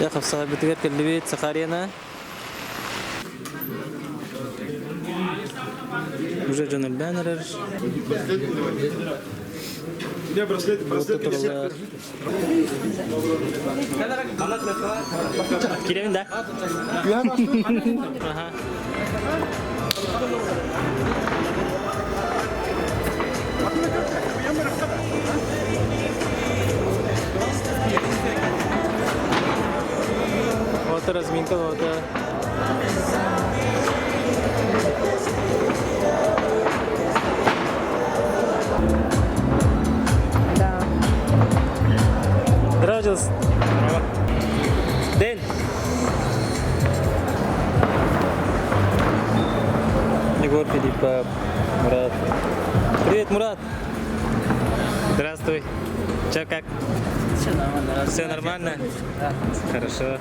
Я хавсага битгер келбит Сахарина. Уже Джонел Беннер. Я браслет. Киревин, да? Ага. Вот разминка, вот. Да. Здравствуйте. Дэн. Егор Филиппов. Мурат. Привет, Мурат. Здравствуй. Че, как? Все нормально. Все нормально? Да. Хорошо.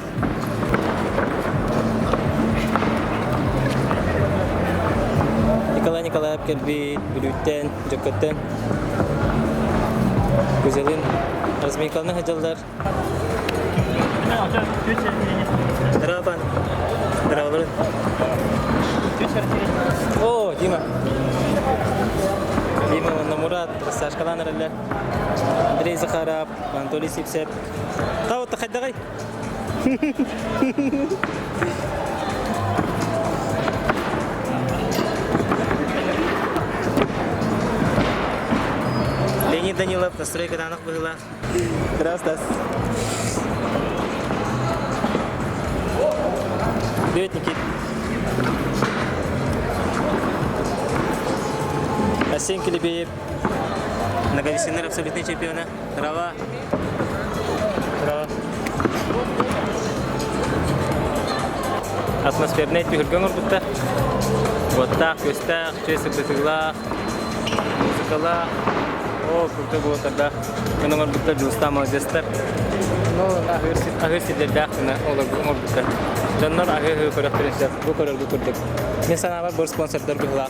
Николай Николаев келбит, Бүлүттен, Жокоттен. Güzelin разминканы хажалдар. Здравствуй. Здравствуй. О, Дима. Дима, Мурат, Сашкалан Ралля. Андрей Захаров, Анатолий Сипсеп. Кау тахаддагай. Леонид Данилов, настройка данных была. Здравствуйте. Привет, Никит. Асен Келебеев, многовесенный абсолютный чемпион. Трава. Атмосферный тюрген урбутта. Вот так, көстак, чесик бетыгла, музыкала. О, круто было тогда. Мен урбутта жылыста молодецтер. Ну, агырсидер дақтына олар урбутта. Жоннор агыр көрөктөрүнсөп, бу көрөргө көрдүк. Мен санабар бор спонсордор булак.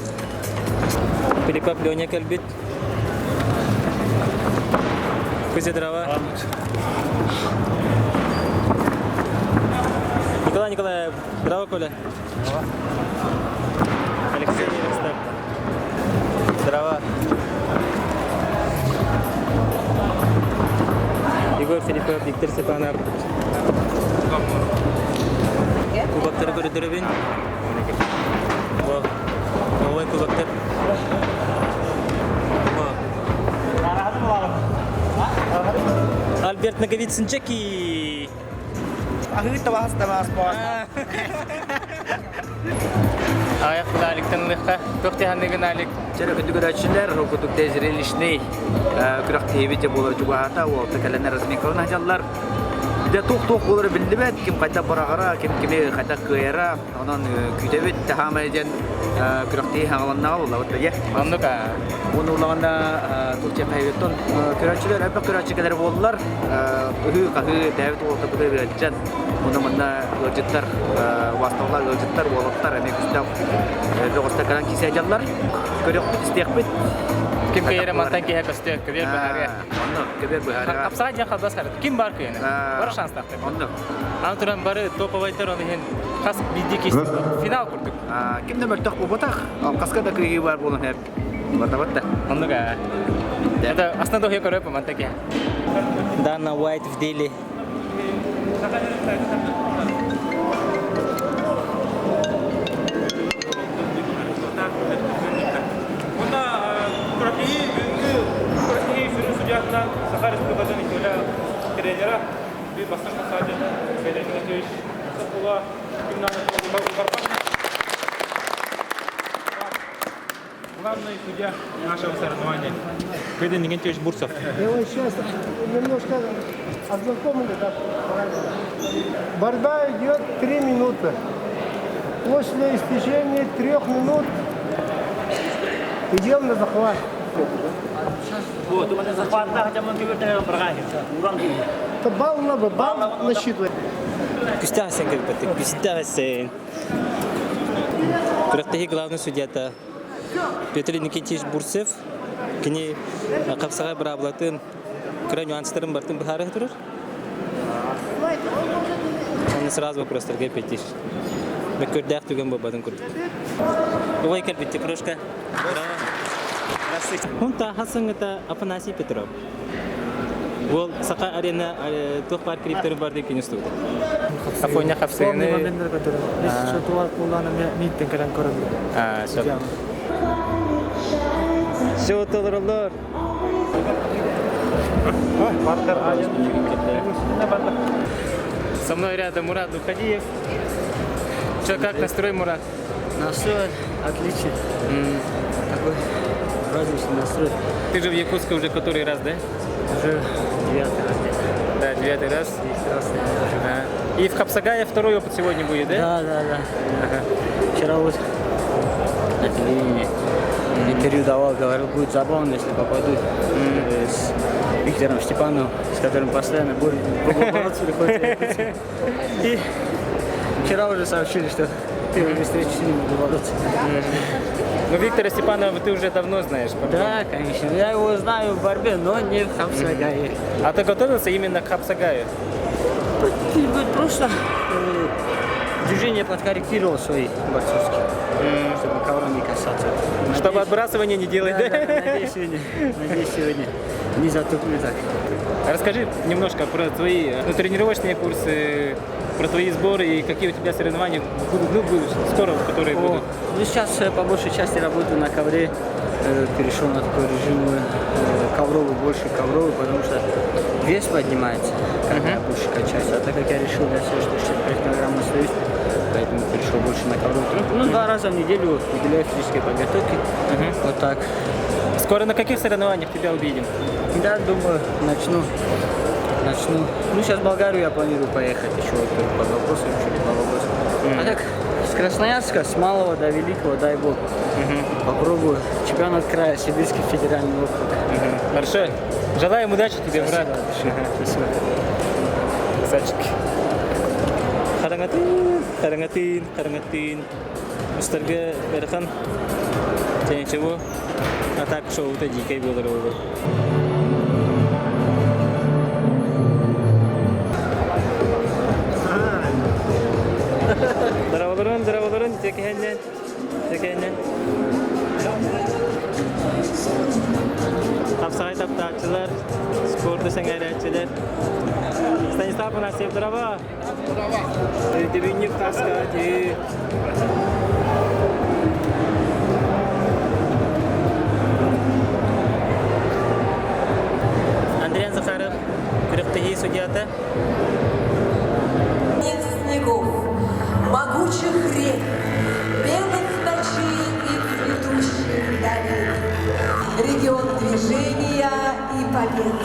Филиппов Леня келбит. Кузе дрова. Николай Николаев, дрова Коля. Алексей Ерекстов. Дрова. Егор Филиппов, Виктор Степанов. Кубактар көрүдөрөбүн. Ой, кубактар. Альберт Наговицын-Чеки. Аяқ құдалықтың лыққа көқтехандығын әлік. Жара күндігін әтшілер, құдықта зірелішіне күрақ тейбі де болар жүгағата, олты кәләні размекалын ажалар. Де тоқ-тоқ болары білді бәд, кім қайта барағара, кім кіме қайта қойара, онан күйтебет тәхам әден күрақ тейі хаңаланна алыла. Аннука. Оны ұлағанда Турчия қайбеттон күрәтшілер әпі күрәтшікелер болдылар. Үхі қағы дәвет олты бұды өтжен. Оны мұнда өлжеттер, вастаулар өлжеттер, олықтар әмек үстәу жоғыста қадан кесе әжалар. Көрек бұд істек бұд. Кім кейері мантан кейі көстек, көбер бұхария. Оны, көбер бұхария. Қапсаға жан қалбас қарады. Кім бар күйені? Бары шанс тақты. Оны. Аны тұран бары топовайтар оны хен қас бидді кестік. Финал құрдық. Кімді мөлтақ бұл бұтақ? Қасқа да күйі бар болын әп. Бата-бата. Аннука. Это основной көріп мантан кейі. Дана Уайт в Дели. Сахарис Пригожин тренера, и Бассан Касадин, Федор Николаевич, Сапула, главный судья нашего соревнования, Федор Николаевич Бурцев. Я вот сейчас немножко ознакомлю. Борьба идет 3 минуты. После истечения 3 минут идем на захват. Вот, у меня захват, хотя мы говорим про Это балл насчитывает. Күстәсен келбетті, күстәсен. Күрәктегі главный судьята Петр Никитич Бурцев. Кені қапсаға бір аблатын күрә нюанстарын бартын бұхары тұрыр? Оны сразу вопростарға петиш. Бекөрдәк түген бабадан күрдік. Ой, кәлбетті прошка. Хунта хасын это Афанасий Петров. Ол Сақа арена тоқ бар крипторы бар деп кенес тұғды. Афоня қапсыгыны... Шо толырылыр. Со мной рядом Мурат Духадиев. Что, как настрой, Мурат? Настрой отлично. Такой праздничный настрой. Ты же в Якутске уже который раз, да? Уже 9 раз. Да, 9 раз. И в Хапсагае второй опыт сегодня будет, да? Да. Вчера вот на телевидении интервью давал, говорил, будет забавно, если попаду с Виктором Степановым, с которым постоянно буду бороться, приходится. И вчера уже сообщили, что первую встречу с ним буду бороться. Ну, Виктора Степанова ты уже давно знаешь. Да, конечно. Я его знаю в борьбе, но не в Хапсагае. А ты готовился именно к Хапсагаю? Просто движение подкорректировал свои борцовские, чтобы ковра не касаться. Чтобы отбрасывание не делать, да? Надеюсь, сегодня не затуплю так. Расскажи немножко про твои тренировочные курсы, про твои сборы и какие у тебя соревнования будут скоро, которые будут. Ну, сейчас по большей части работаю на ковре, перешел на такой режим ковровый, больше ковровый, потому что вес поднимается, когда я больше качаюсь. А так как я решил для себя, что 65 килограмм остаюсь, поэтому перешел больше на ковровую тренировку. Ну, 2 раза в неделю уделяю физической подготовке. Вот так. Скоро на каких соревнованиях тебя увидим? Да, думаю, начну. Ну, сейчас в Болгарию я планирую поехать еще под вопросом, чуть по вопросу. А так, с Красноярска, с малого до великого, дай бог. Попробую. Чемпионат края, Сибирский федеральный округ. Хорошо. Желаем удачи тебе, брат. Спасибо. Красавчик. Қараңатын. Үстірге беріқан. Және чего? А так шоу-то дикай болыр олы. Здраволырын, текеннен. Хапсағай таптақчылар, спорты сәңәрәтчілер. Станислав Афанасьев, здраво! Дебюнник таскать. Андриан Захаров, Крыхтыги судьята. Снегов, могучих рек, белых ночей и цветущих долин. Регион движения и побед.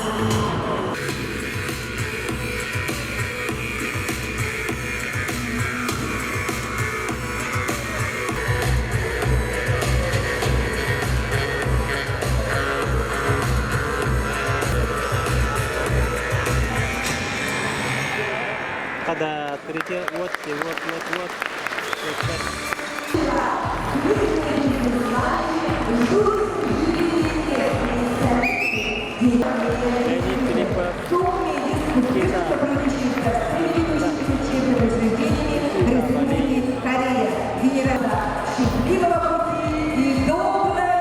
Когда открытие, вот. Леонид Филиппов. Корея, генерал счастливого пути и доброй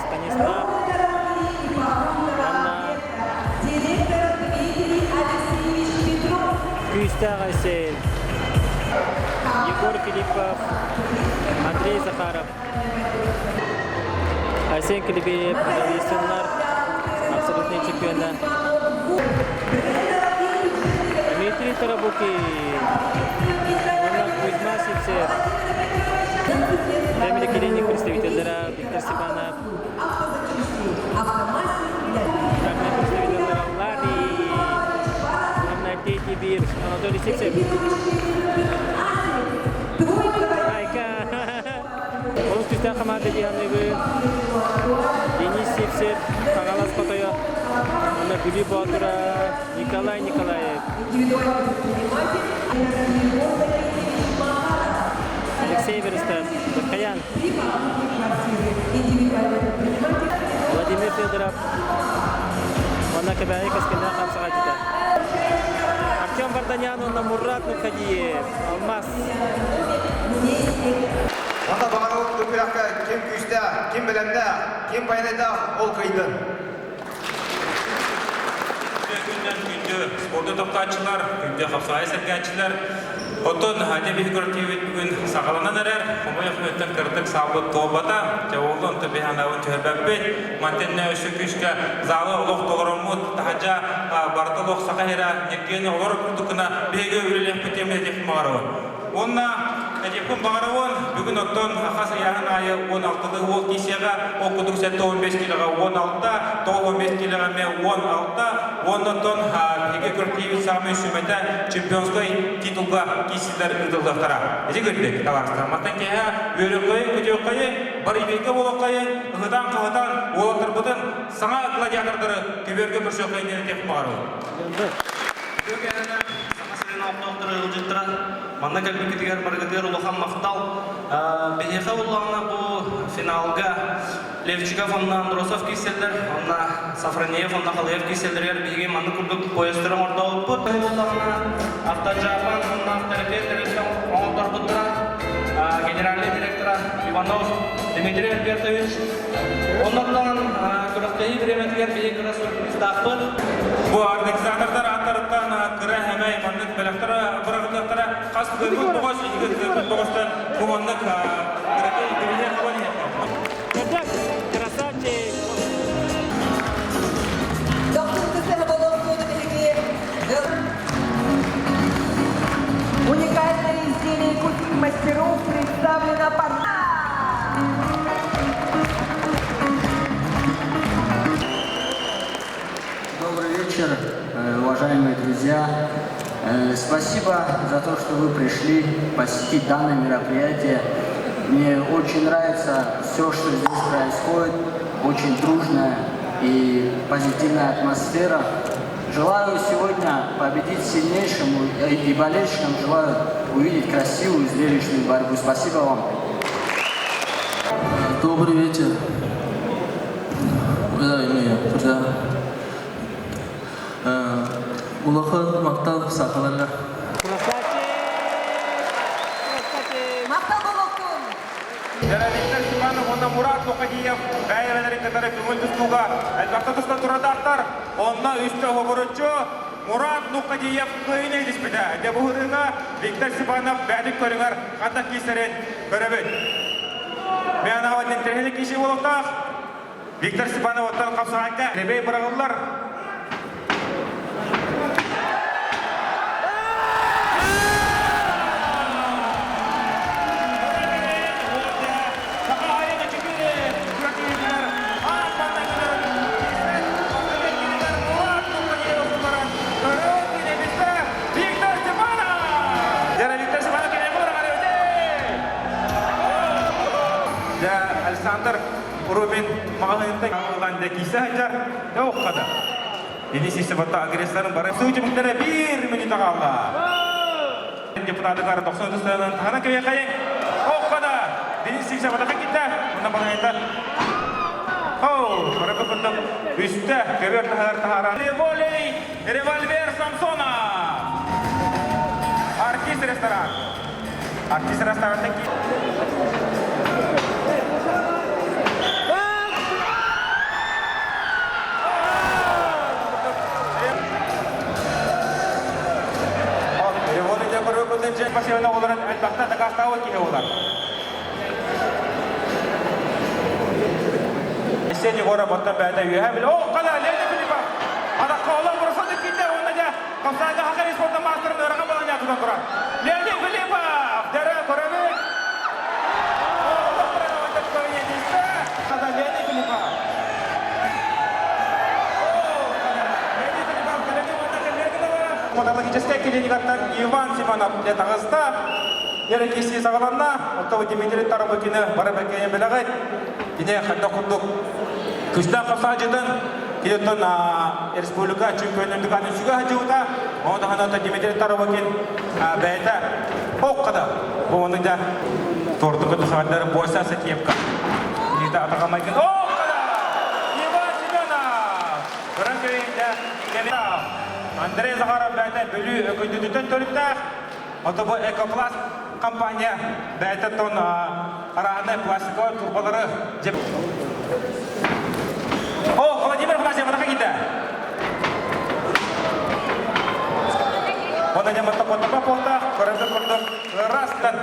Станислав. директор Дмитрий Алексеевич Петров. Кюстер Асен. Егор Филиппов. Андрей Захаров. Арсен Клебеев. Весеннар. Абсолютный чемпион. Дмитрий Тарабуки. Кузьма Сивцев. Фамилия керенник представителя Виктор Степанов. Главный представитель Лари. Главный Тетя Бир. Анатолий Сивцев. Айка. Олус Кюстер Хамады Дианыбы. Денис Сивцев. Каналас Потоя. Гули Батура. Николай Николаев. Кебяй Каскина Хамсагачита. Артем Варданян, он на Мурат Нукадиев. Алмаз. Onda bağırıp durmakta kim güçte, kim bilemde, kim bayaneda ol kıydın. Günde sporda toptaçılar, günde hafsaya sergaçılar. Otun hadi bir figürativit bugün sağlanan erer. Ama yakınlıktan kırdık sabit toğbata. Cevabın tabi hanavın çörbebet. Mantenle öşüküşke zalı oluq doluramut. Tahaca bardalıq sakahira nekeni olur kurdukuna bege ürelek bitemle dekim bağırıvın. Onna Ejepun bağırıvın bugün otun akas ayağın ayı 16'lı ol kişiye okuduk sette 15 kiloga 16'da 15 kiloga me 16'da ondan hege kürtivi sami şümete çempiyonskoy titulga kişiler ıdıldıqtara. Ece gördük tavarıstar. Matan keha yörün koyun, kütüyor koyun, bari beke olaq koyun, ıhıdan kıhıdan, olaqtır budun, sana gladiatordары көберге бір шоқайын етек bağırывын. Манна кәлбекетігер баргатығар ұлыған мақтал. Бейеқа ұлығына бұл финалға Левчиков онна Андросов кейселдер, онна Сафранеев, онна Халеев кейселдергер бейге манны күрдік поястырын орда олып бұд. Ұлығына автожапан, онна авторитет оңылдар бұддыра. Генеральный директора Иванов Дмитрий Альбертович. Оннан күріқтегі біреметігер бейге күрістақпын. Bu organizatorlar atarıptan kıra hemen manlık belaklara bırakıldaklara kas kırbın boğaz ilgili kırbın boğazdan bu manlık kırakı ilgili yapılan yapar. Чердак, красавчик. Уникальное изделие культурных мастеров представлено под... Добрый вечер, уважаемые друзья. Спасибо за то, что вы пришли посетить данное мероприятие. Мне очень нравится все, что здесь происходит. Очень дружная и позитивная атмосфера. Желаю сегодня победить сильнейшему и болельщикам желаю увидеть красивую зрелищную борьбу. Спасибо вам. Добрый вечер, уважаемые друзья. Улахан Мактал Сахалалар. Виктор Степанов, онна Мурат Нукадиев, бәйрелерін катары көңіл тұстуға, әлбақта тұста тұрадақтар, онна үсті ғобырычы Мурат Нукадиев қойын әйдіспеді. Де бұғырыға Виктор Степанов бәдік көріңер, қандақ кейсерін көрібіт. Мен ауаден тәрхелі кеші болуқтақ, Виктор Степанов оттан қапсағанға ребей бұрағылар. Александр Урубин мағалайында қалғанда кейсі айтар, оққада. Денис Есебатта агрессорын бары. Сөйтіміктері 1 минут қалды. Депутаты қары 90 тұстарынан тағына көбе қайын. Оққада. Денис Есебатта кетті. Мұнда мағалайында. Бары бұқындық. Үсті көбер тағара. Револьвер Самсона. Артист ресторан. Артист ресторанында кетті. Пассивно оларын әлбақта тағастауы кейі олар. Сені қора бұттан бәді үйе әмілі. О, қала, Леонид Филиппов! Адаққа олар бұрысады кейді, онда да қапсайда хақар спорттан мастырын өріңі болан ятудан тұрар. Леонид Филиппов! Дәрі көрәбі! Леонид Филиппов! Фотологическая клиникаттан Иван Симонов тағызда ері кесі сағаланна оттауы Дмитрий Тарабыкины бары бәкейен білағай дене қанда құндық күштен қапса жыдың келеттен республика чемпионлық анүсігі жауыда онда қанаты Дмитрий Тарабыкин бәйті оққыды бұл оның да тордығы тұқандары бойсасы кепқа ата атағамайken. Oh, Ivan Simonov! Barangkali Андрей Захаров бәйті бөлі өкіндідітін төліптәк. Оты бұл Экопласт компания бәйті тон арағыны пластиковый турбалары жеп. О, Владимир Власев, мұнаға кетті. Оны дематта қоттыма қолта, көрімді құрдық, растын,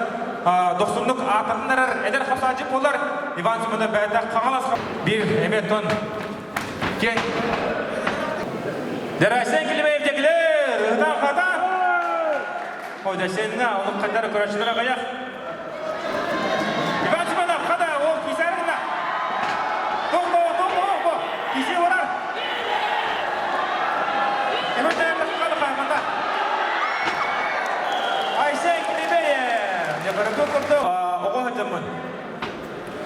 доқсымдық атынларыр, әдер қапсажы болар. Иван Сумыны бәйті қаңаласқа бір әметтон кен. Дәрәсен келемейдегілер, ұғдан қадан. Ойдасеніне, оның қандары көрәтшілері қаяқ. Иван Сумыны қада, ол кейсәрігіна. Тоқ, кейсе орар. Еметтәйімді қады қайманда. Айсен келемейе. Небірімді көрді. Оғы хыджамын.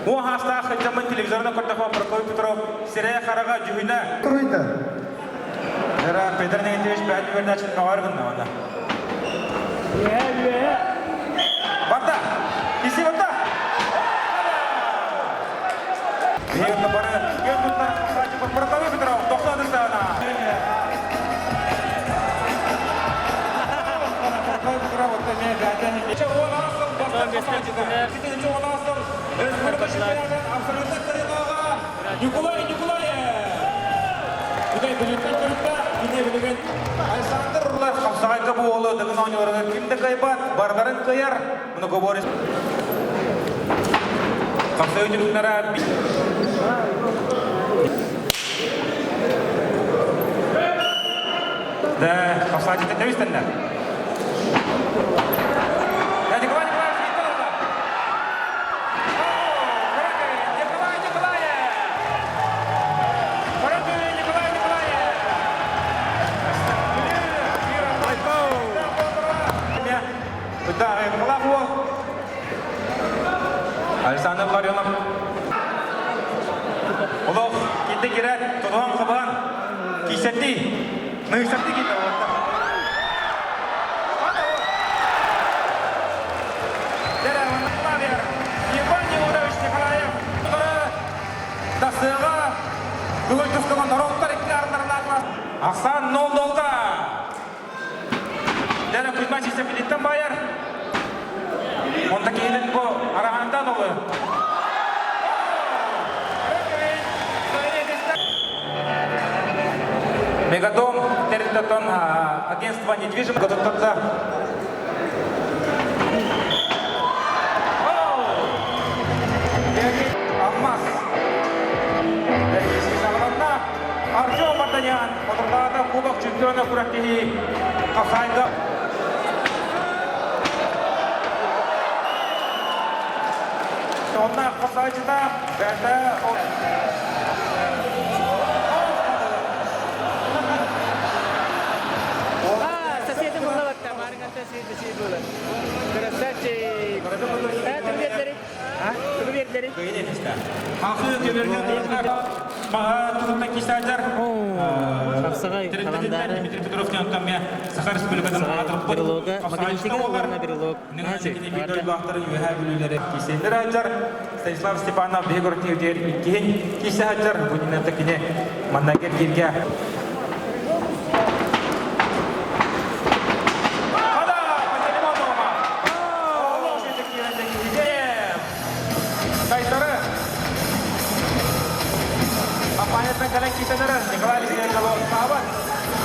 О хаста хыджамын телевизорына көрдіға Прокопий Петров. Сирия қараға жүхіне. Тройда. Жара Петр Негентевич бәді берді ашын қауарғын науына. Барда! Кесі барда! Егінді бары, ген бұттар қақсачы бұл Прокопий Петров, 90 сағына. Прокопий Петров, отты мен бәді. Неше он асыл, бастар қақсачыда. Кетенінші он асыл, Республика чемпионатын абсолютті тарихаға Николаев. Бұдай білетін түрікті, кене білген Александр Ұрлар қапсағайға бұл олы дығын ойнығырға кімді қайбат, бардарын қияр, мұны көборыз. Қапсағай жүргінлері да қапсағай жетен дәуістендер. Александр Ларионов. Олық, кетті керәт, тұлған қыбаған, кейсетті, мұйсетті кетті олықта. Дәрі, Владимир, Иван Егорович Николаев. Дасыға, бүгін түскіған ұрықтар ектілеріндерін Ақсан 0-0-ға. Дәрі, Кузьмач есепелеттен байыр. Онда кейлін бұл арағандан олы. Мегадом, территорион агентства недвижимости. Готовится. Алмаз. Артем Мартанян. Отырдағында Кубок чемпиона күрәттегі Қапсайға. Онна Қапсайчыда бәді Соседи была вот там, аргантин соседи была. Красавчик. Ты веришь? Ты веришь? Ақы өкемерген тұғытта кесәдер Қапсағай қаландары Дмитрий Петровтен ұнтан мен Сахар Республикадан атырып бұл Қапсайчыда олар Ніңгіл бақтыры үйәй білулері кесендер әджар Станислав Степанов бейгір теудер кейін кесе әджар бұнинаты кіне маңнагер керге Kalian kita darah, Nikolai di sini kalau sahabat,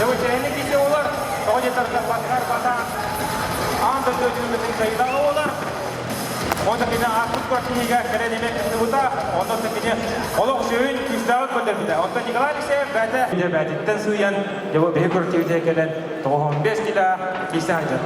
jauh ini kita ular, kalau dia terbakar pasang, antar tujuh meter saya ular, untuk kita akut kuat hingga kalian ini kita buta, untuk kita olok suin kita betul betul, untuk Nikolai di sini baca, dia baca tensuyan, jauh behikur tiada kalian, tohon best kita kisah aja.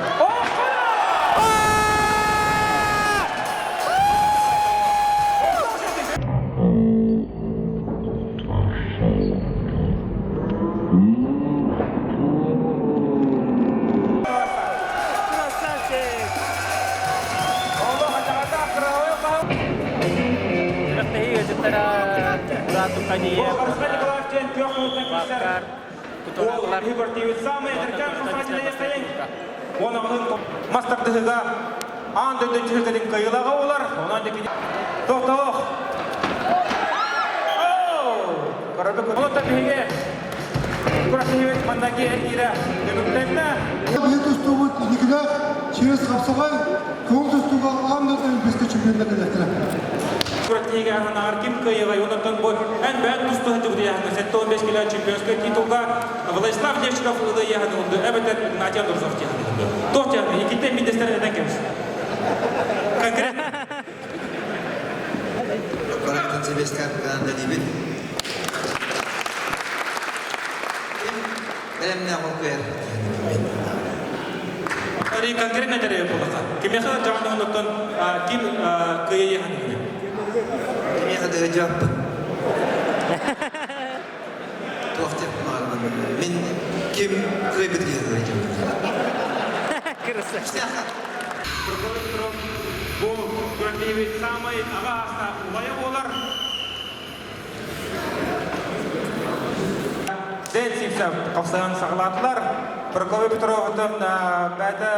Bakar, kuturanlar. Мастардыгыга ан дөдөнчүлгөнүн кыйылага олар, онан деки токтоо. Карабек олота биге Күрәтневет мандаки элгире дебүттенна. Бет устугу никуда через Хапсагай көңіл устуга амнатын бізге чемпиондар кадеттірі. Күрәтнеге анар ким кыйыга юнотон бу эн бәт тусту хәтүгдә ягы 15 кило чемпионский титулга Владислав Лещиков улы ягы улды. Әбәтән Надя Дурсов ягы улды. Тот ягы иките мидестердән кемс. Конкретно. Корректно себестер канында дибит. Белемне окуер. Ари конкретно дәрәҗә булса. Ким яха җаны онтон ким кыя ягы. Кеме хәдә җап. Тохтеп марман. Мин ким кыйбит гәҗәп. Красавчик. Бу күрәтневет самай агаста улайы булар. Ден сипсап капсаган саглатлар. Прокофьев Петровтан бәдә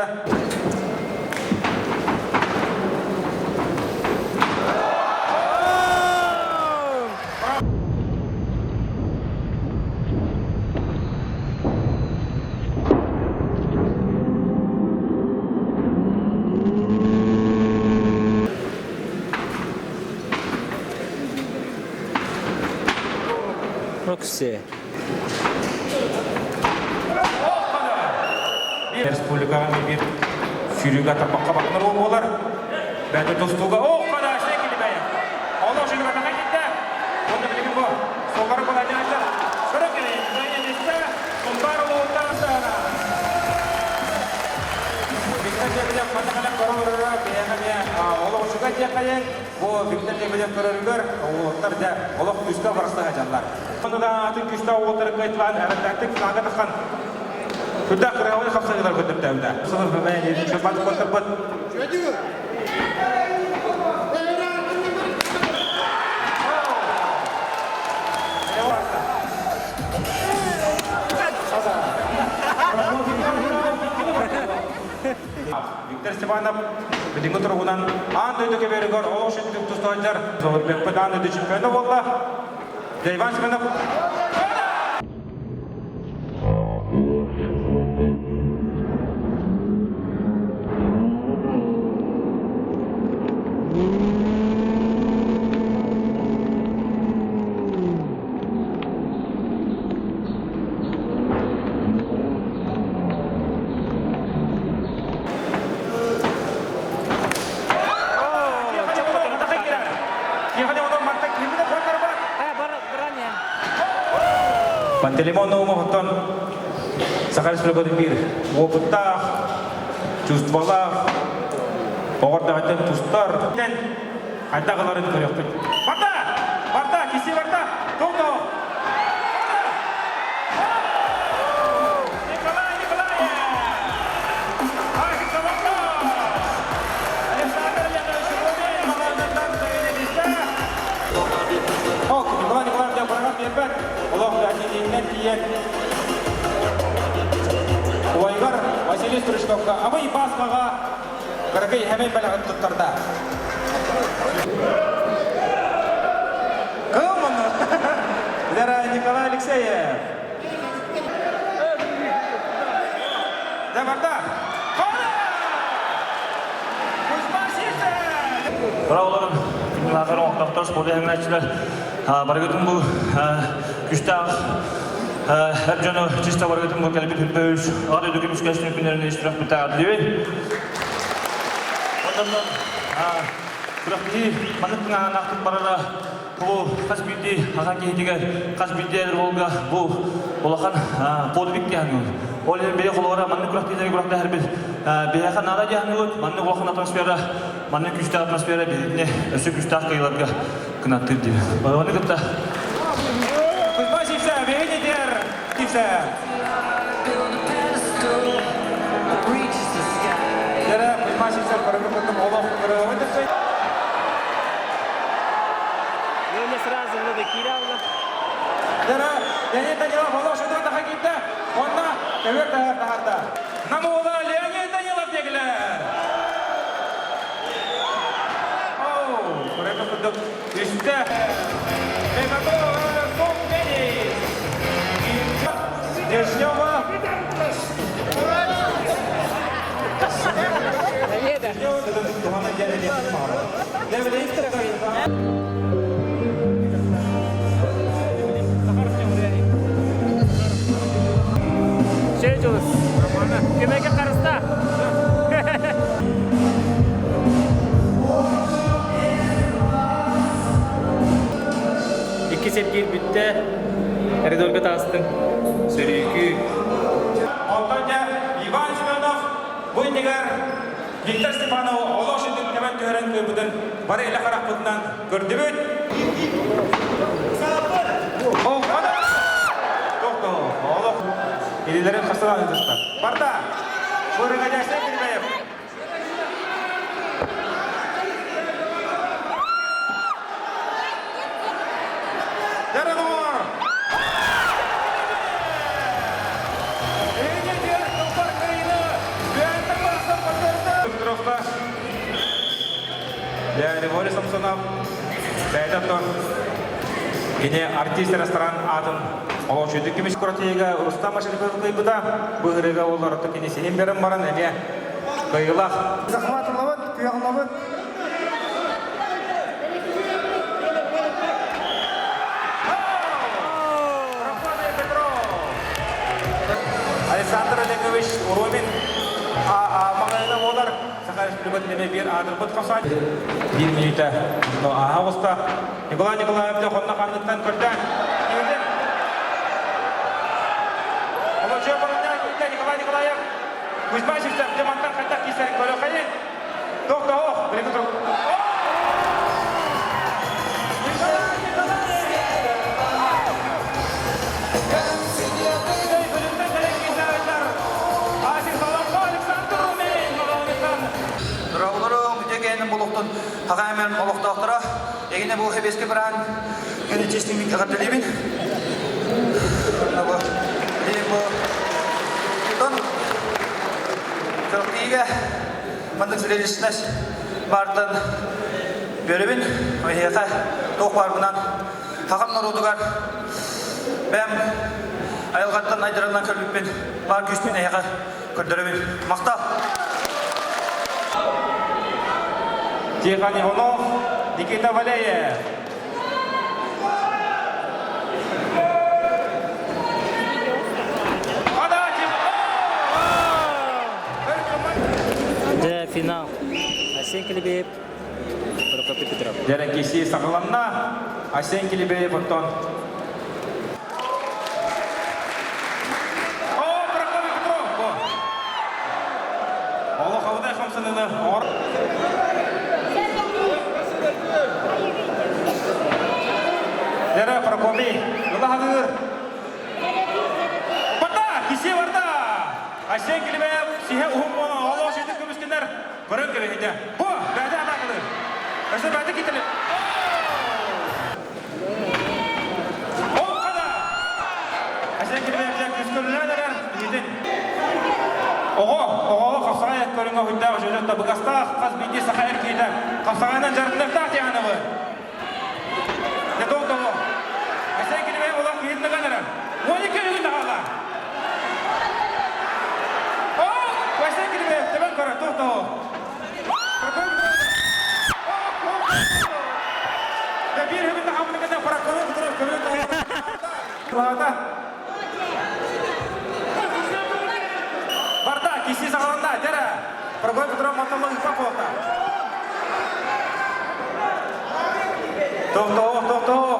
Рокси. Республикаға bir сүйрегі атапаққа бақныр болар. Бәді достуға қада аштай келі бәйі. Олық жүгір атаға кетті. Онда білігін бұл. Солғары бұл әденәшті. Сұры келейін. Бұйын есті. Құмбар ұлуыттан сағына. Виктор Жекілеп қатақалап қарылырыра бәйіға бәйі. Олық жүгі әтеқайын. Бұл Виктор Жекілеп қарылырыр. Олықтар да олық күсті барыстыға жанлар. Онда да атын күсті отырып қайтылған әріндәктік саңғы таққан. Sudah kerawai kapsa kita betul betul dah. Sebab memang ini cepat cepat. Victor Stepanov berdingu terugunan anda itu kebergar Allah syukur tu stajar. Sebab pedan itu champion bola. Ivan Stepanov. Пантелеймон Наумовтон Сахарис Прогодимир опытта чувстволах оғырдағатын тұстар айдағыларын көректік. Барта, кесе барта, тоғды. Николай! Архи Кабақта! Александр Янович Рубин, Малайнаттан Савелевисті. Николай Николаевич Барағат Мербет. Олақ әкелейінен кейін Уайғар Василий Стручковқа абай басқаға қырғый әмей бәліғін тұттырда. Қыл мұны? Дәрі Николай Алексеев. Дәбарда. Қоны! Күзбасисы! Брауларым, күнлағыр оқтақтар спорды әңгіләтшілер. Барғытын бұл күштақ әп жаны чиста барғытын бұл кәлбет үлбөз ады дөкім үскәсінің күнеріне істірақ бұта адылевен. Ондамдан күрәқті манықпың ағанақтық барара бұл қас білді аған кейдегі қас білді әлі болға бұл олақан подвиг дейін өт. Ол ең бейе қолуара манны күрәқтейдегі күрәқті әрбіл бейеқан ада дейін өт. Манны олақан атмосфера, манны күшті атмосфера бейдіне өсі күштақ қиыларға кынаттыр дейін. Оны күтті. Күзбасисы, бейдедер, кипсі. Дәрі Күзбасисы көрігі күттім олақ көрігі өтіпсі. Оны сразу надо киралла. Дәрі, Леонид Данилов олақ шүдігі тақа кетті. Онда көвер тағарда. Намы ола Леонид Данилов дегілер. Көрігі күттім үсті. Мегатор Том Денис. Şey Julus. Kemeke karısta. İki set bitti. Koridorga tastın. Sürüyükü. Ondan Иван Семенов, Буйнигар, Виктор Степанов, Олошидин Кемен Төһөрен көбүдөн бары эле каракпытынан көрдүбүт. Ол кана. Токто, Олох. Илилерин касалан дыстар. Барда. Көрүгө жашса кирбейм. Жаранор. Григорий Самсонов, Бәйдаттон, кене артист ресторан атын олошуйды кемеш коротега Рустам Ашарипов кыйбыда быгырыга оларды кене сенем берем баран эме кыйылах. Захватылабыт, кыялабыт. Александр Олегович Уромин, маңайына олар Сахаров Прибытнеме бир адырбыт қасад. 1 минута. Ауыста Николай Николаевны қонна қандықтан көрден. Еудің. Олы жö бұрындан көрден Николай Николаев. Кузьмашевтен демантан қайтақ кейсерін көрі қайын. Тоқта оқ, бірегі тұрып. Болуқтын тағаймен олықтақтыра егіне бұл хебеске біран кені тестімін қағаттылебін бұл қырықтыйға мандың сүлелесінес бардын бөрібін өйеқа тоқ барбынан тағам нұрудығар бәм айылғаттан айдырынан көрбіппен бар күшпен әйеқа көрдірібін мақтал Тихон Иванов, Никита Валеев. Де финал. Асен Келебеев. Прокопий Петров. Дәрен кесі сақыланна, Асен Келебеев оттон. Прокопий Петров. Олы қаудай қамсыныны ор. Дәрі Прокопий, ұлы хадыр. Бата, кесе барда. Асен Келебеев, сихе ұхым оны, олы шетіп көміскендер. Көрін көлейді. Бұ, бәді атақылы. Өсі бәді кетілі. Ол қада. Асен Келебеев, көскөлілер дәрер. Едін. Оғы қапсағай көрінгі хүндағы жөжетті бұғастақ қаз бейде сақа әркейді. Қапсағайынан жарқындар тақ тияны бұ. Не долго lo. Así que le vemos la gente ganará. Oye que le da la. Oh, pues que le te van para todo. De bien que está hambre que está para todo. Barda, kisi sakalanda, jara. Pergol putra motor lo ipa kota. Tuh.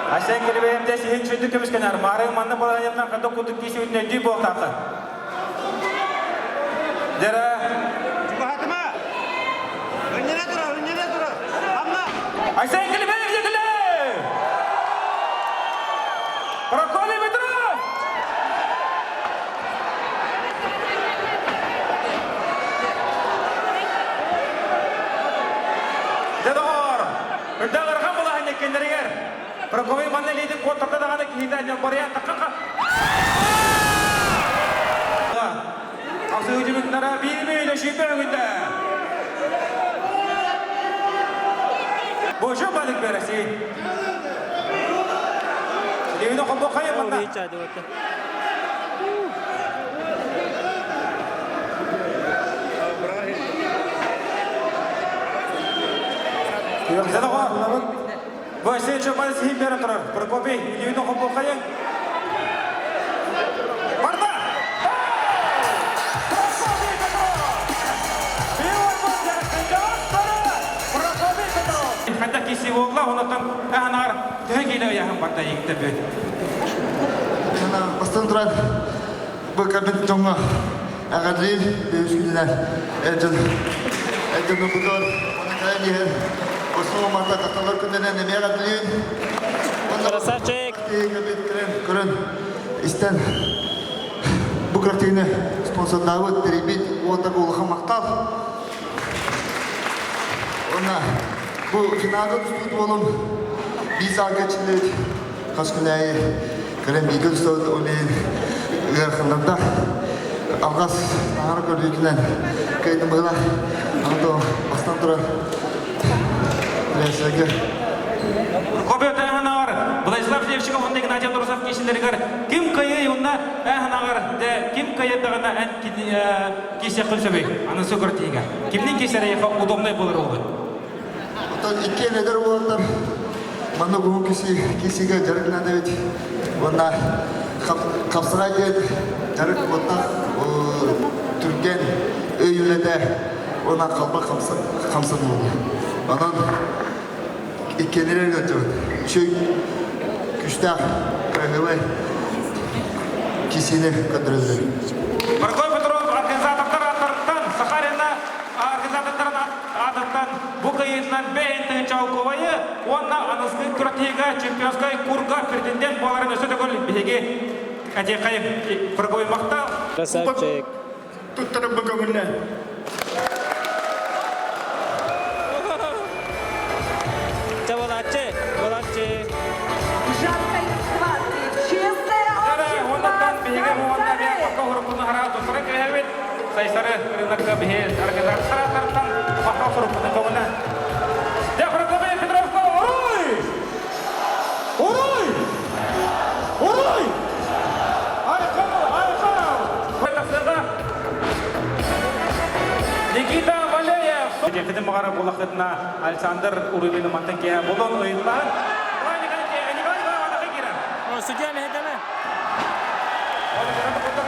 Asal kita berhenti sih cuci kemiskinannya. Marah mana boleh yang nak kata kutu kisi ini di bawah takkan. Jara. Cuba hati mah. Renjana turun. Amma. Asal kita berhenti kele. Pergol putra. Jador. Jador kamu lah hanya kendarian. Pergol mana lihat kota terdana ada kehidupan Korea takkan. Asal ujung nara biru le siapa kita. Bosho balik berasi. Dia itu kamu kaya mana? Kıyaktada var. Bu eşeği çöpmanı zihin beri durar. Prokopy, ilgini okumu kayın. Barda! Prokopy Petrov! Bir var cevap Prokopy Petrov! Hatta kisi oğla ondan ahnar tühekiyle uyahın barda yekte bir. Bastan duran bu kabin jonga agadri üsküdüler. Ejun budur. Ona kaya diye. Osman mata katalar kundenen ne agadri. Красавчик! Kabin keren. İsten bu kartini sponsor Davut Teribit orada olağan maktal. Ona bu finalda tuttu oğlum. Biz geçildik. Kaskınayı keren bir söz onun yakınlarda algas ağır gördükler. Kaydım böyle. Ando bastan duran. Neyse Prokopy Tahanar, Владислав Левчиков, он Игнатий Андросов кешелерігер. Кім кайы онна әхнағар, кім кайы дағына ән кесе қылсөбей, аны сөкір тейге. Кімнен кесері еқа удобный болыр олғы? Отан икке недер боландар. Маны бұғын кесеге жарық надавет. Онна қапсыға кет, жарық боттақ түрген өйіледі. Ona kalba kamsa bulundu. Onun ikkendiler götürdü. Şu güçler, kırgıvay kişini götürdü. Prokopy Petrov, organizatorlardan, Sakharin'da organizatorlardan adıttan bu kayıtlan beğendiğin çavkovayı, onunla anısının küratiga, çempiyonskay kurga perdenden boğarın ösü de gol bihege. Ece kayıp Prokopy Maktal. Красавчик! Tuttarım bakamınla. Молодцы! Молодцы! Жаркой схватки. Чистая Ondan bihege bu ondan bir общественная. bakka hurupunu hara tutara kıyabet. Sayısarı rınakta bihe organizatorlardan bakka hurupunu kavuna. Ya Prokopy Petrov'da oruy! Oruy! Oruy! Harika! Harika! Koytasında Nikita Valeyev. Kedim mağara bulaklıdına Alexander Urulini mantıkiye bulun oyunlar. Nikolay bana giren. Судья Мехедеме!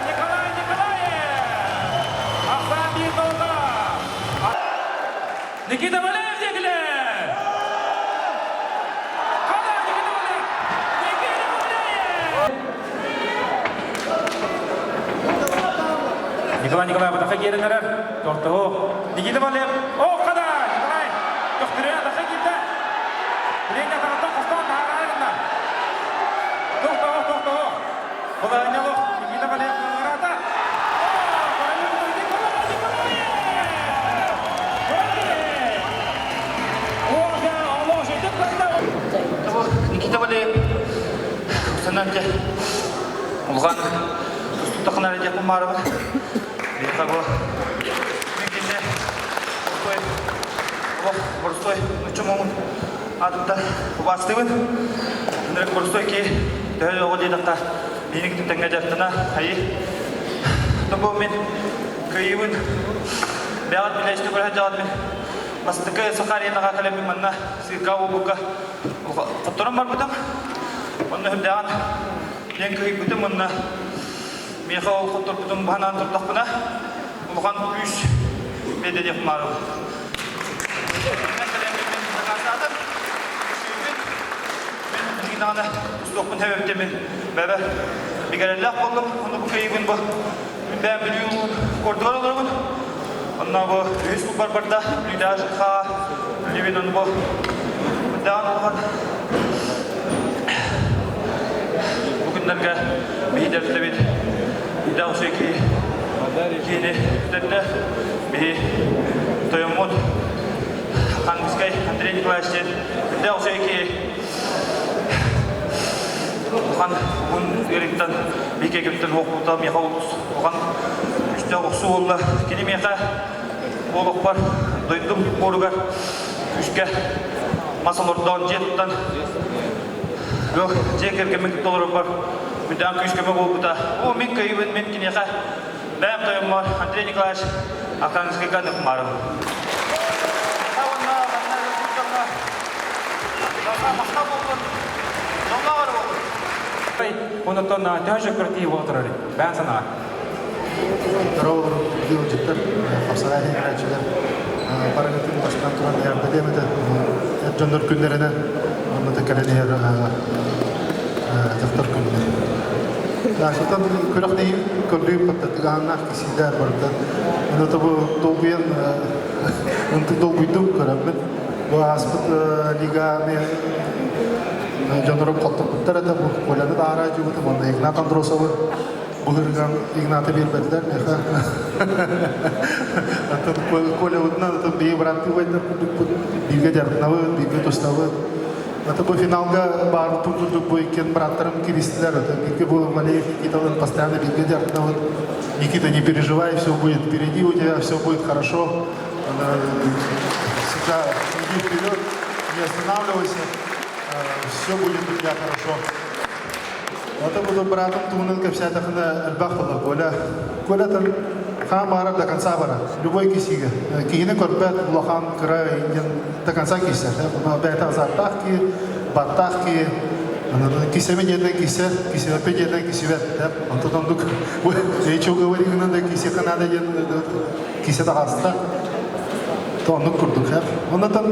Николай Николаев! Ахсанбекова! Никита Валеев дегілі! Қала Никита Валеев! Никита Валеев! Николай Николаев атақа керінерер. Тоқты о. Никита Валеев. О, қада! Николай! Тоқтыры атақа келді. Білейін атағаттан қостан тағарайында. Тоқты о, тоқты о. Бұл әйнелі. Никита Валеев қырғарата. Никита Валеев. Сенен де ұлған тұстықтықын әрі деп ұмарығы. Бейқа бұл. Мекенде Борстой ұчымыңын адымда бастығын. Үндірік Борстой кей дөй оғы дейдіқта менің түптенге жаттына айы. Тұбы мен көйівін бәғат біләшті көрі жағад мен Мастықы Сахаринға кәлемін манна сүйка оғыға құттырым бар бұдам. Оны хүмдәған ең көй бұдым мұнна меға ол құттыр бұдым бағанан тұрдақ бұна. Бұған үш беді деп марым. Мен кәлемін мен ғасадым. Сүйген мен дегенағына ұстықпын тәуепте мен бәбі бігәрелләқ болдым. Оны бұл көйігін бұл. Мен бәм білуін көрдіғар оларымын. Онна бұл өз бұл барда лүйді ажыққа лүйбен оны бұл. Бұдаған олған. Бүгіндерге бейдер тілебет. Дәу сөйкі кейіне үтетті. Бей тойымыд. Қаңғызгай Андрей Николаевичтен дәу сөйкі оған бұн өректен бейке кептен оқуыда меға олыс. Оған үште оқсы олы. Кені меға олық бар. Дойдым қорығар. Үшке масал ордан жеттен. Жекерге мүмкіт олары бар. Мүнден күшкеме болғыда. О, мен көйівін мен кенеға. Бәм тойым бар. Андрей Николаевич Ақтаңызға қанық марым. мақтау болдun. Жолға бар болдun. Онотон төһөшө көртии болтурар. Бән санаа. Дорогу делают, хапсагай херачилер. Парагатын башкан туран ярды демеде. Жондар күндеринен онда каленер жактар күндер. Шотан көрөкней көрдүп паттыганна кисидер барды. Онда бу долгуен онда долгуйдум көрөмүн. Бу аспыт лига жондар коттуктар да бу коланы да ара жубут монда Игнат Андросову Булырган Игната Бирбердер, неха. Атын Коля Удна, атын бей бранты вайда, биге дәртнавы, биге тоставы. Аты бұл финалга бар турдук бой кен бранттарым киристилер. Биге бұл Валеев Никиталын постоянно биге дәртнавы. Никита, не переживай, все будет впереди у тебя, все будет хорошо. Всегда иди вперед, не останавливайся, все будет у тебя хорошо. Это буду братом туннель капся тахна альбахтала коля там хамара до конца бара любой кисига кине корпет лохан край до конца кися бета затахки батахки кисеме не кися опять не кисивет он тут он дук я что говорю надо кися канада кися да хаста то он курдук он там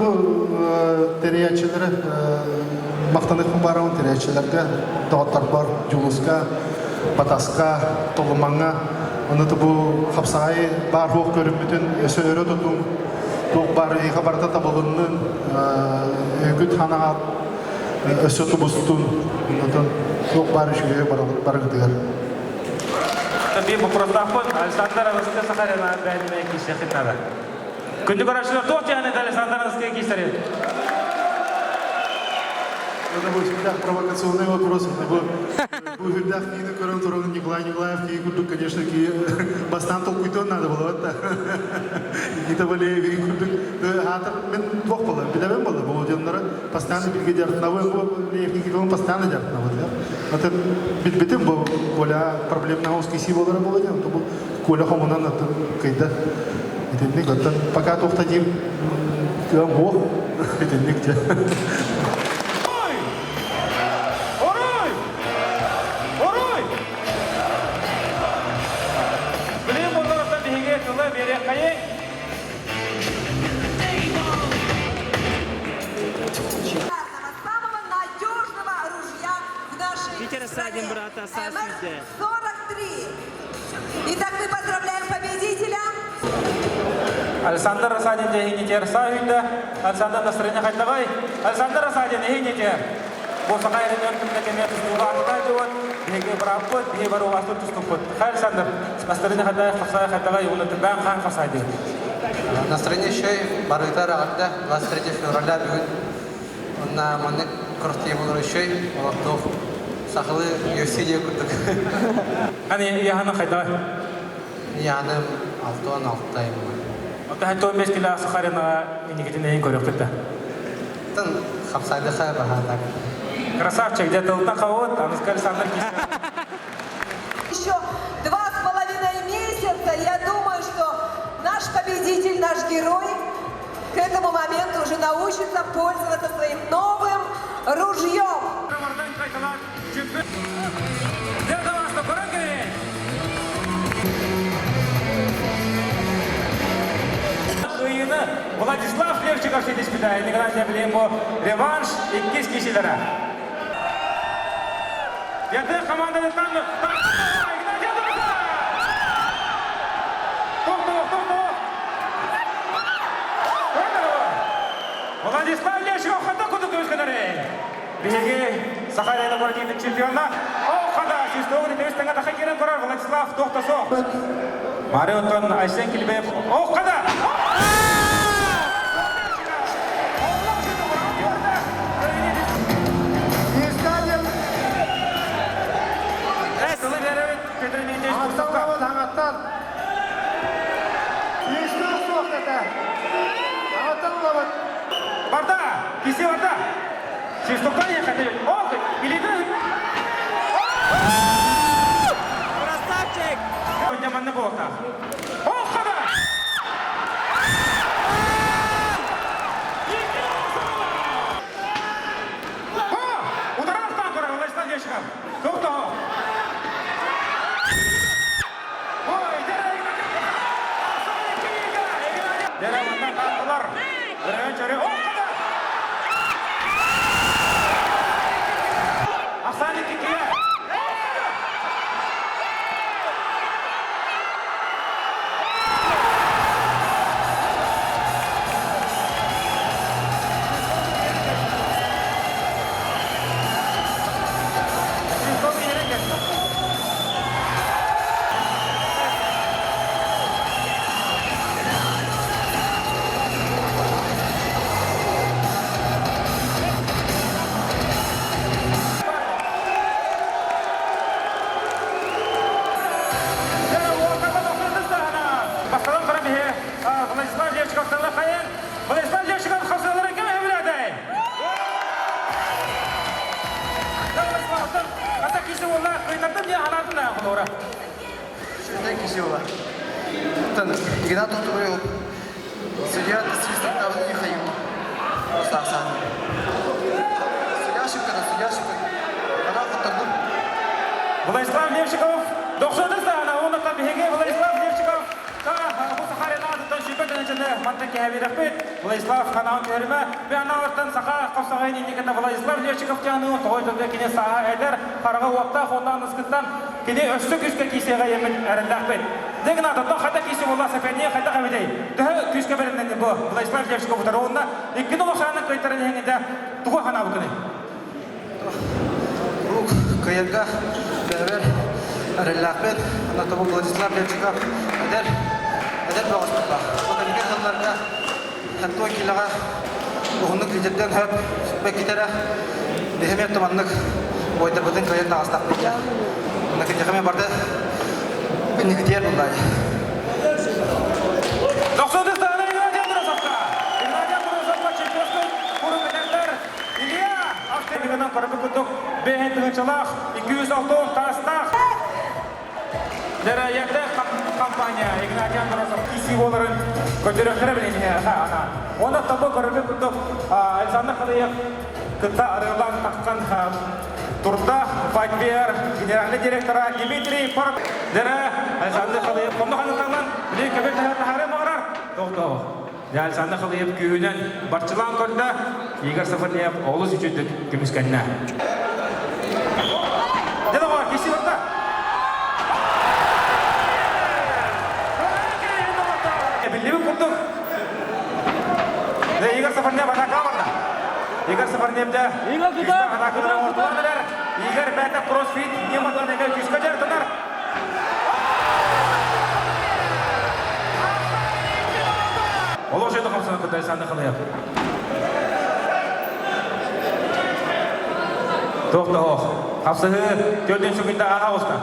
терячилер мақтанып барам теречелерге тоғаттар бар жулуска батаска толымаңа оны бу хапсагай бар хоқ көрүп бүтүн өсө өрө тутум тоқ бар хабарда табылынын өгүт ханага өсө тубустун ондан тоқ бар үшүгө баргыдыгар Таби бу протокол Александр Австрия Сахарина бәлме кишехитнада. Күндү карашылар тоқ жаны Александр Австрия киштерет. Это был всегда провокационный вопрос. Был всегда книга Корон Николай Николаев, книга, конечно, бастан толкуйтон надо было. Никита Валеев, мен двух было, бедовым было, было деннара, постоянно бельги дертновой, Никита постоянно дертновой. Это битым был, Коля проблемного скиси было работать, то был Коля Хомунан, это кайда. Это не год, пока тухтадим, Бог, это нигде. МС-43. Итак, мы поздравляем победителя. Александр Расадин дегенитер сахилда, Александр настроение хайтавай, Александр Расадин дегенитер. Босакай ренёркин кемет стулаата жуат, деге брапот, деге бару васту туступот. Александр, настроение хайтавай, улы бән хан фасайды. Настроение шей барытар агда 23 февраля бүгін. Онна маннык кұртый болыр шей, олақтық сақылы UFC-де күрдік. Аны яғаны қайдавай? Яғаным 6-16-тайым. Ота 15 кило Сахарина Никитин ең көрек тұтты. Тын қапсайды қай бағадар. Красавчик, где-то ултан қауыт, анызка Александр кишка. Еще 2,5 месяца, я думаю, что наш победитель, наш герой к этому моменту уже научится пользоваться своим новым ружьем. Владислав Левчиков сидит спитай, никогда не были ему реванш и киски сидора. Я ты команда не там. Владислав Левчиков хата куда ты выскадаре? Беги, Сахарина спортивный чемпиона. О, хата, чистого не тестинга тахакирен корар Владислав тохтасо. Мариотон Айсен Килбеев. О, хата. Барда, кисе барда. Шестокание хотели. О, или да? Красавчик! Он демон на болта. О, хода! Ренат Утубрил. Судья свисток Давыд Михаил. Просто Оксана. Судья ошибка. Она Хутагун. Владислав Левчиков, 90 саны, оны табиғи Владислав Левчиков. Бұл Сахарина адыттан шүйбеттен ішінде мантаки әбирақпет. Владислав қанауын көріме. Бе анауырттан Саха қапсағайын ендекенде Владислав Левчиков жануын тоғой түрде кене саға әдер. Қарығы уақта қондан ұскыттан кене өсті күске кейсеға емін әріндақпет. Деген адыттан қайта кейсе болла сәпәне қайта қабедей. Түхі күске берінден бұл Владислав Левчиков ұтар оғында. Еккені оқшағының көйттерін еңінде тұғы қана бұқыны. Каянга бәрбәр әрелләқпен, анатомы Владислав Левчиков әдер бағыстыққа. Өкілген жылларға әтті өкіліға ұғынық лидерден хөп бәкетері дехемет тұманлық ойдар бұдың каянда астақ бекке. Өкілген жақымен барды бінігітер бұлдай. 90 саны Игнатий Брусовқа. Игнатий Брусовқа чемпионский құрым бәдәндер. Илья Автемигадан көріпі күттік. Бейін тұғыншылақ, 206 тастақ. Дәрәйетті компания Игнатий Брусов киси оларын көтеректірі біліне. Оны табы көріпі күттік. Александр Қалиев күтті арылан таққан турда Файтбер генеральный директора Дмитрий Парк. Дәрә Александр Қалиев қомды қанықтағынан білей көбек тәхәрі мағырар. Тоқтау. Александр Қалиев күйінен Барчылан көрді. Игорь Сафарнев олыс үшіндік көміскәніне. Деді ғой, кесі бақта. Білдебі күрдік. Игорь Сафарнев атақа барды. Игорь Сафарневді күшті атақыдырын ортыландырар. Игорь бәті кроссфит, нематылын әмел күшкі жартынар. Олық жайды қамсаны күтті Александр Қалиев. Тоқта оқ. Қапсығы төрден сүгінде аға оста.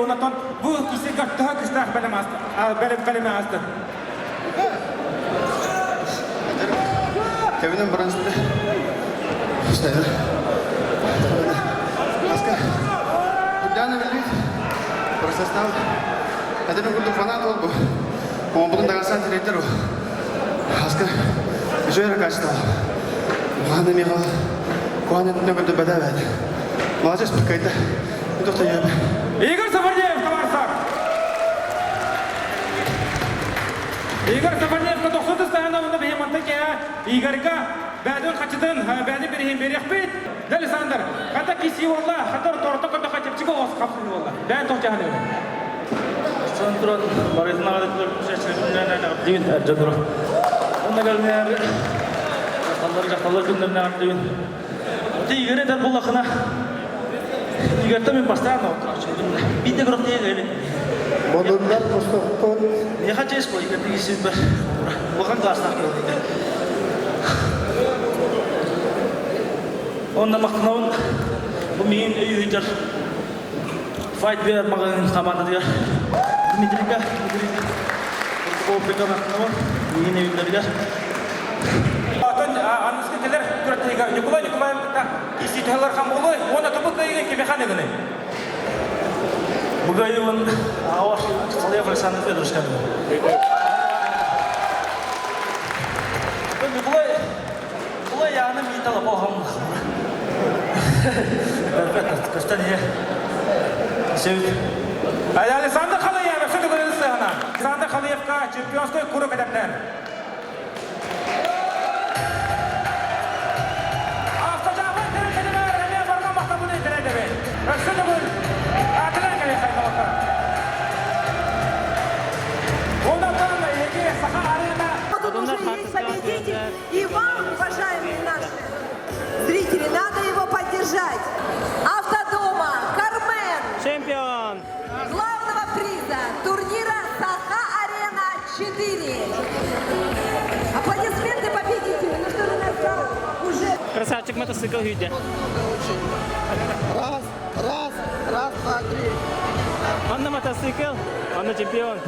Ondan bu kişi daha güçlü bölüm astı. Kevinin branşında sayılır. Asker. Buradan evlilik. Prosesler. Adının kurdu fanat oldu. Ama bunun da kalsan direktör o. Asker. Жойра kaçtı. Kuhanı Mihal. Kuhanı ne kurdu bedava. Молодец, какая-то. Это кто я? Игорь Сафарнев, товарищ! Игорь Сафарнев, 90 сағына бейманты ке, Игорьға бәдін қачыдың, бәді бірігін берек бейт. Дәл Сандыр, қата кесі олла, қатар торты қырды қачыпчығы осы қапсыз олла. Бән тоқчағын өйді. Сандыран, барайтын ағадықлар шәшілерінен әнәғып дейін, әржадыры. Онда кәліне әрі, жақталар күндеріне ағып дейін. Өте Игорь әдер бұл ақына. Игорьта мен постоянно бейді құрық дейін өйді. Модулдар просто кто? Не хочу спой, как ты себе выходил остатки вот эти. Он на махнон, у меня южар. Файтбер магазин команда dia. Дмитрийка, Оприка махнон, меня южар. Атын анысқы келер күреттейгі Николай Николаевта кесетелер қам олай, оны тұбық дейген кемехан егіне. Бүгін он ауыр Қалиев Александр Федорович кәді. Бұлай яғыным еталы болғам. Көстен е. Сеуіт. Александр Қалиев, сөйті көреді сығына. Александр Қалиевқа чемпионской күрі кәдәптен. Автожағын түрі кәдімі әріне барған мақта бұны етірәді бе. Өксіді бұл. Атылан кәлі қайдалыққа. Одан Саха Арена. Тут уже есть победитель. И вам, уважаемые наши зрители, надо его поддержать. Автодома Кармен. Чемпион. Главного приза турнира Саха Арена 4. Аплодисменты победителю. Ну что же, уже Красавчик мотоцикл видя. Раз, два, три. Он на мотоцикл, он на чемпион.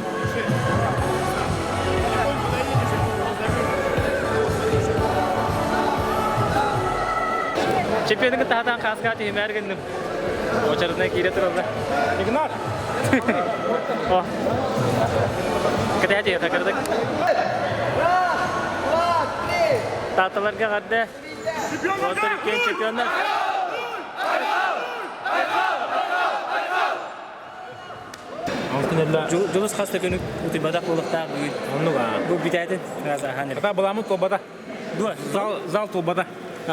Чемпионның тағдан қасқа түймәргеннің. Очарына кейде тұрылды. Игнат! О! Кіде әдейі қақырдық. Татыларға қарды. Отыр үкен чемпиондар. Жұлыс қаста көні ұты бадақ болықтағы бұл бітәйтін. Ата бұламын тобада. Зал тобада.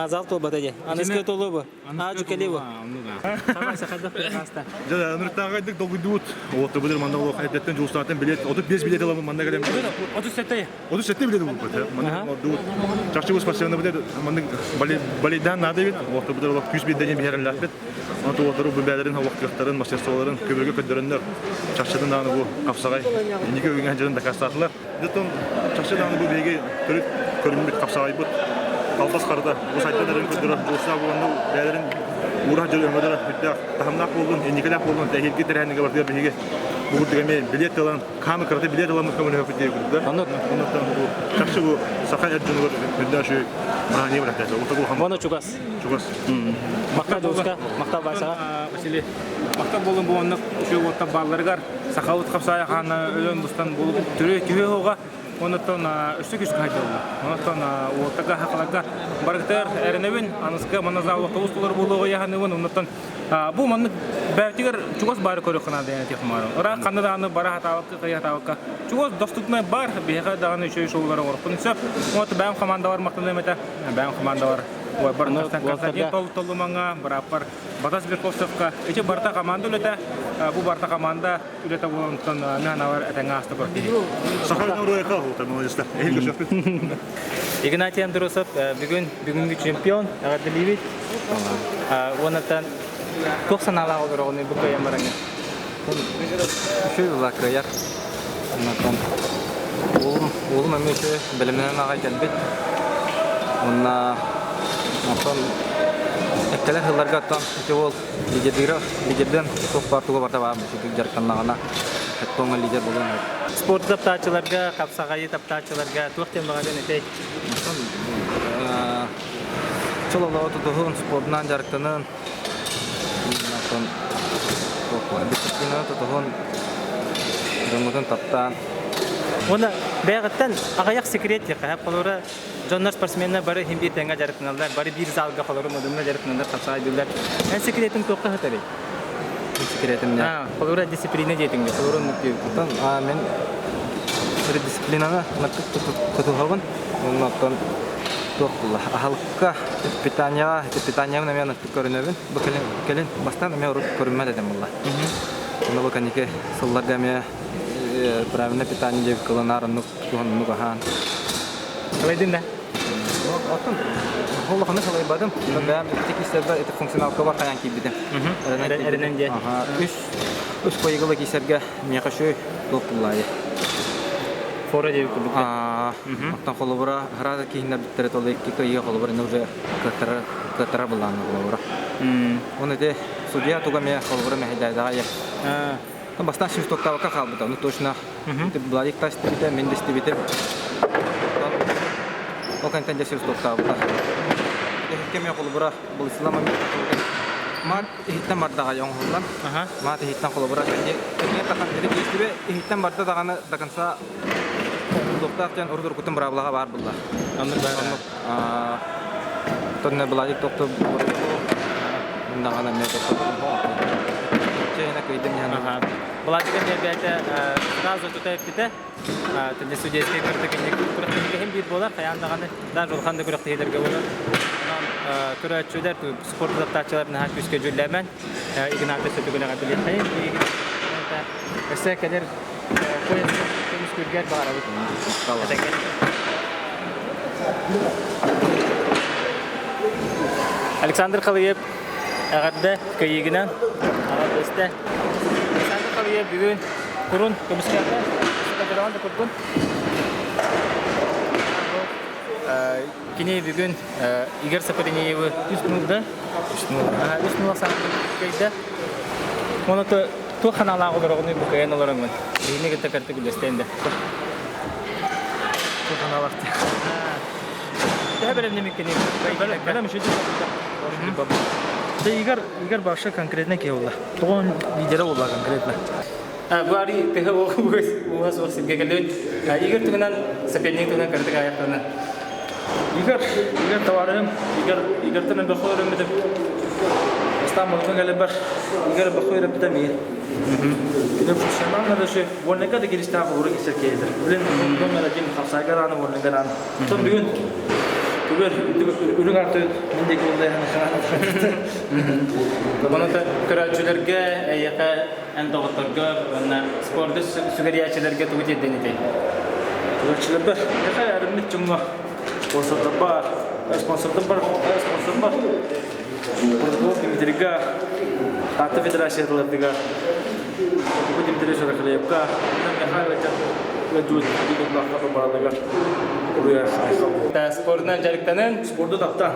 Зал тобада де. Анысқа толы бұл. Жүкелі бұл. Қамайса қадық бір қаста. Жада, нұрттағайдық доғыдуыт. Оты бұдыр манда ол қайыптеттен жұлыстағатын білет. Оты 5 білет аламын манда кәлем. 37 білет бұл бұд. Чақшы бұл спасияны бұдыр. Балидан нады бет. Оты бұдыр олақ 100 бедден бейерін ләт бет. Оты отыру бұл бәдерін, уақытықтарын, мастерстволарын көбірге көддіріндер. Чақшыдың даны бұл қапсағай. Енеге өгінген жерін да қастатылар. Деттон чақшы даны бұл бейге көрінбет қапсағай бұд. Алпас қарда, бұл сайттадарын көддірі, болса болғанды бәдерін ура жыл өмірдері үттіғ тахымнақ болдың, ендекелек болдың, тәхелге тәрәніге бардығар бейге бұғырдығаме билет алан, қаны қыраты билет аламыз көміне өкіттегі күрді. Онықтан бұл шақшы бұл сақай әрджіні бар, үнден шөй мағане бар әттәсі. Оны чугас. Чугас. Мақта жуғысқа, мақта байсаға. Василий, мақта болын бұғаннық үші отта балларығар, сақалыт қапсая қаны өлен бұстан болып түрі түйе оға, онықтан үсті күшті қайды олды. Онықтан оттаға хақыларға барықтар әрінеуін, анысқа маназа оқтауыз тұлар болуға яғануын, онықтан бұл манны бәвтігер чугас бары көрі қына дейін текімарым. Ұра қанды дағаны бара хатауыққа, қия хатауыққа. Чугас доступнай бар, бейға дағаны үші шоулары орықпын сөп. Онытты бәйім команда бар мақтылы әметі, бәйім команда бар. Ой, бар Константин толы маңа, бар Батас Берковцевқа. Эти барта команда үлеті, бұл барта команда үлеті болғандықтан мен авар әтәңі асты көрді. Сақайдан ұрайқа олтар, молодестер. Әйіл көшіқпен. Игнатий Андросов бүгінгі чемпион, ағады левит. Онықтан көк саналы алғыр оғыны бұл көйен бараңы. Үші ұлақ көйер. Олым әмі үші білімінен ағай кәлбет. Онна әккәлі ғыларға аттан үте ол лидерден тоқ бартуға барта бағым. Шүкік жарқанлағына әттоңы лидер болуын. Спорт таптачыларға, қапсағайы таптачыларға тоқтен бағаден етей. Чололауы тұтығын спортынан жарықтанын. Дисциплина тұтығын жоңғытын таптан. Оны бәғіттен ағаяқ секрет еқі. Қолыры жондар спортсменна бары химбет тәңға жарықтыналар, бары бір залға қолыры мұдымына жарықтыналар, қапсағай дөлдер. Ән секретім тоққа хатарай? Секретім не? Қолыры дисциплина дейтіңді, қолыры мұттың. Мен дисциплинаны тұтығығын. Оннан тоққылы. Ахалыққа питанияға мен ұтты көрінөбін. Бұл келін бастан мен ұрып көрінмәд әдем бұлла. Оны бұл кәнеке сылларға мен правильно питание деп кылынар нук ахан. Қалайдың да? Отын. Олықыны қалай бадым. Бәм тек естерді еті функционалқа бар қаян кейбедім. Әрінен де? Үш қойғылы кейсерге меқа шөй доқпыллайы. Фора деп күлікті? Оттан қолы бұра ғырады кейіндер біттері толы екі қойға қолы бұра уже көттіра бұлланы қолы бұра. Оны де судья туға мен қолы бұра мәхейдайдаға ек. Бастан шүз тоқтауға қалбыда, оны точно бладик тасты бітер, мен десті бітер. Ол кәнтен де шүз тоқтауға. Кеме қолы бұра, бұл ислама мен мат ихиттен бардаға жоңғылдан. Мат ихиттен қолы бұра. Кеме таққан деді кейістібе, ихиттен барда дағаны дақынса тоқтақтен ұрдыр күтін бұрабылаға бар бұлда. Тонне бладик тоқты бұрды. Дағаны мен тоқты Бладикан дербәті сразу тұтайып біті. Тінде судейскай күріқтігінде хем бейт болар, қаяндағаны да жолқанды күріқтігедерге болар. Күрәтшілер спорт заптатшыларын ға күске жүрләмен. Игнаты сөтігіліға білет қайын. Өсі кәдер қойынсы көміс көргер бағара бұд. Александр Қалыев ағарды көйегінен ағады өсті. Александр Қалыев бүгін құрын көміскерді. Сүрді жүрағанды көргін. Kini bugün Igor Sakoriniyev'i üst nulda. Üst nula sanırım. Onu da tu kanallar olarak onu bu kayan olarak mı? Yine kita kartı gülestende. Tu kanallar. Daha böyle ne mümkün? Böyle mi şu da Igor başka konkretne ki ola. Doğan lideri ola konkretne. Bu ari tehe bu has var simge geldi. Igor tuğunan sepenik tuğunan kartı kaya tuğunan. Igor tavarım. Igor tuğunan bakıyorum dedim. İstanbul'dan galiba Igor bakıyorum dedim iyi. Dedim şu zaman da şu bu ne kadar girişten olur ki serkeydir. Bilen bunu melajim hafsa garanı var ne garanı. Tam bugün ürün artı mendeki olaya hani bunu da kıraççılarga yaka en doktorga ve sporda sügeriyaçılarga tuğut edeni de. Kıraççılar yaka yarımlık cumma sponsorda var, sponsor var. Burada Dimitriga Hatta federasyonlar diga. Bu Dimitriga şarkılayıp ka hem hala wajud di belakang kepala negara. Sportnya cari tanan, sport itu daftar.